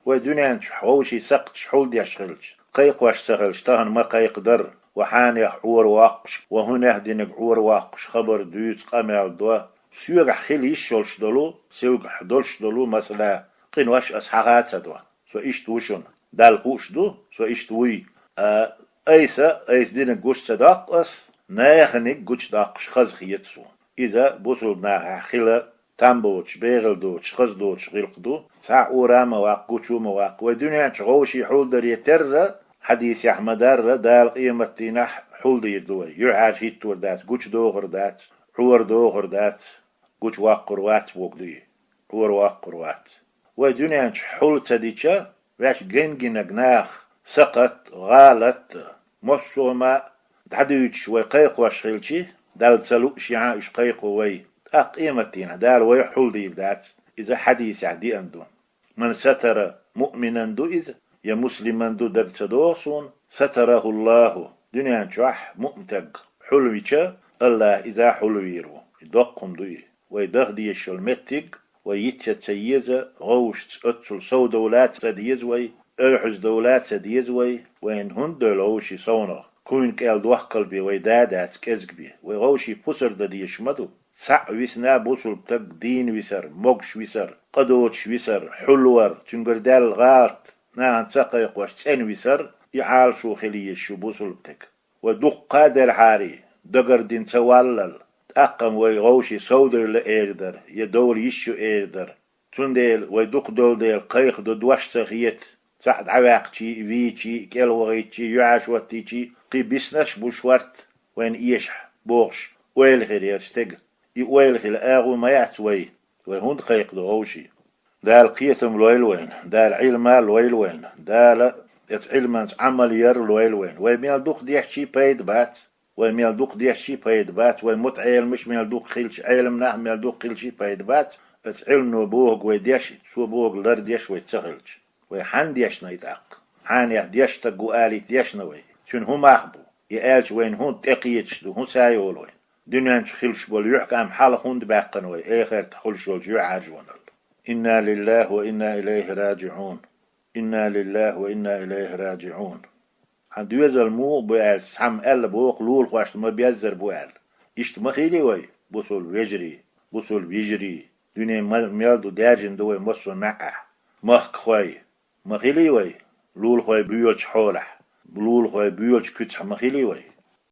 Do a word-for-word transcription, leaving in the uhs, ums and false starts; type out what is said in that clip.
Вай дуьнен чу вовшийн сакхташ хьулдеш хилча, кхайкхош ца хилча, тахана ма кхайкхадар, ва хьанех Ӏора воккхуш, ва хӀунех диниг Ӏора воккхуш, хабар дуьйцу, къамел до, соьгахь хила йиш йолуш долу, соьгахь долуш долу масала, къинош ас хьаха а ца до. Со иштта ву шуна. Далла хууш ду, со иштта вуй. А, айса, айса диниг гуш ца доккху ас, наханиг гучудоккхуш хаза хета суна. Иза бусулба нахехь хила там боцуш, бегӀал доцуш, хаза доцуш гӀиллакх ду. Цхьа Ӏора а ма ваккха, гучу а ма ваккха. Вай дуьнен чу вовшийн хьулдаре терра, хьадисехь ма-дарра, Дала къематдийнахь хьулдийр ду вай. ЮьхьӀаьржа хӀиттор дац, гучудохур дац, Ӏора дохур дац, гучувоккхур вац бохург ду и. Ӏора воккхур вац. Вай дуьнен чу хьул ца дича, ваьш генгинарг нах, сакхат а, гӀалат а, массо а ма дӀадуьйцуш вай кхайкхош хилчи, Далла ца лууш яхьа уьш кхайкхо вай, тӀаккха къематдийнахь Дала вай хьулдийр дац, иза хьадисехь деана ду. Ман сатара муъминан ду иза, я муслиман ду, дага ца догӀу суна, сатарахуллаху, дуьнен чохь муъмин стаг хьулвича, Аллах иза хьулвийр ву. И доккха хӀума ду и. Вай даха дезаш йолу меттиг, вай йиц а ца еза, вовшашца оццул совдовла а ца деза вай, ойхьуздовла а ца деза вай, вайна хӀунда девлла вовшийн совнагӀа? Кхуьнан кӀел дохкал бен вай да а дац кӀезиг бен, вай вовшийн пусар дан дезаш ма ду. Цхьаъ висна бусулба стаг дийна висар, могуш висар, къа доцуш висар, хьулвар, цуьнгара даьлла гӀалат, нахана ца кхайкхош цӀена висар, и Ӏалашо хила езаш ю бусулба стеган. Вай дуккха а делхьарий, дагардина ца валлал, тӀаккха-м вай вовшийн совдевлла эр дара, я довла йиш ю эр дара. Цундела вай дукха долу дела кхайкха дан дош ца хета, цхьаъ дӀаваьккхичий, вийчий, кӀел вахийтчий, юьхьӀаьржа хӀоттийчий, кхин биснарш а бу шортта, вайна эшахь, бохуш, ойла хир яра стеган. И ойла хила агӀо ма яц вай, вай хӀунда кхайкха ду вовшийн? Дала кхетам лойла вайна, Дала Ӏилма лойла вайна, Дала оцу Ӏилманца Ӏамал яр лойла вайна. Вай мел дукха дешчий пайда бац, вай мел дукха дешчий пайда бац, вай мутаӀеламаш мел дукха хилча, Ӏеламнах мел дукха хилчий пайда бац, оцу Ӏилмано бохург вай деш, цо бохург лардеш вай ца хилча. Вай хьанна дешна и тӀаккха? Хьанех деш стаг ву алийта дешна вай? Цуьнан хӀун мах бу? И аьлча вайна хӀунда тӀекхеташ ду, хӀун са йолу вайна? Дуьнен чу хилуш болу юьхькӀам хьалха хӀунда баьккхина вай, эхартахь хуьлуш йолчу юьхьӀаьржонал? Инна лиллахӀи ва инна илайхӀи раджиӀун. Инна лиллахӀи ва инна илайхӀи раджиӀун. Хьан доьзал муха бу аьлча, цхьамма аьлла боху, лулахошна ма беззара бу аьлла. Иштта ма хийли вай, бусулба вежарий, бусулба йижарий, дуьне ма-, мел ду, даьржина ду вай массо а маьӀӀехь. Махкахой, ма хили вай, лулахой боьлучу хьолехь, лулахой боьлучу куьцахь ма хили вай.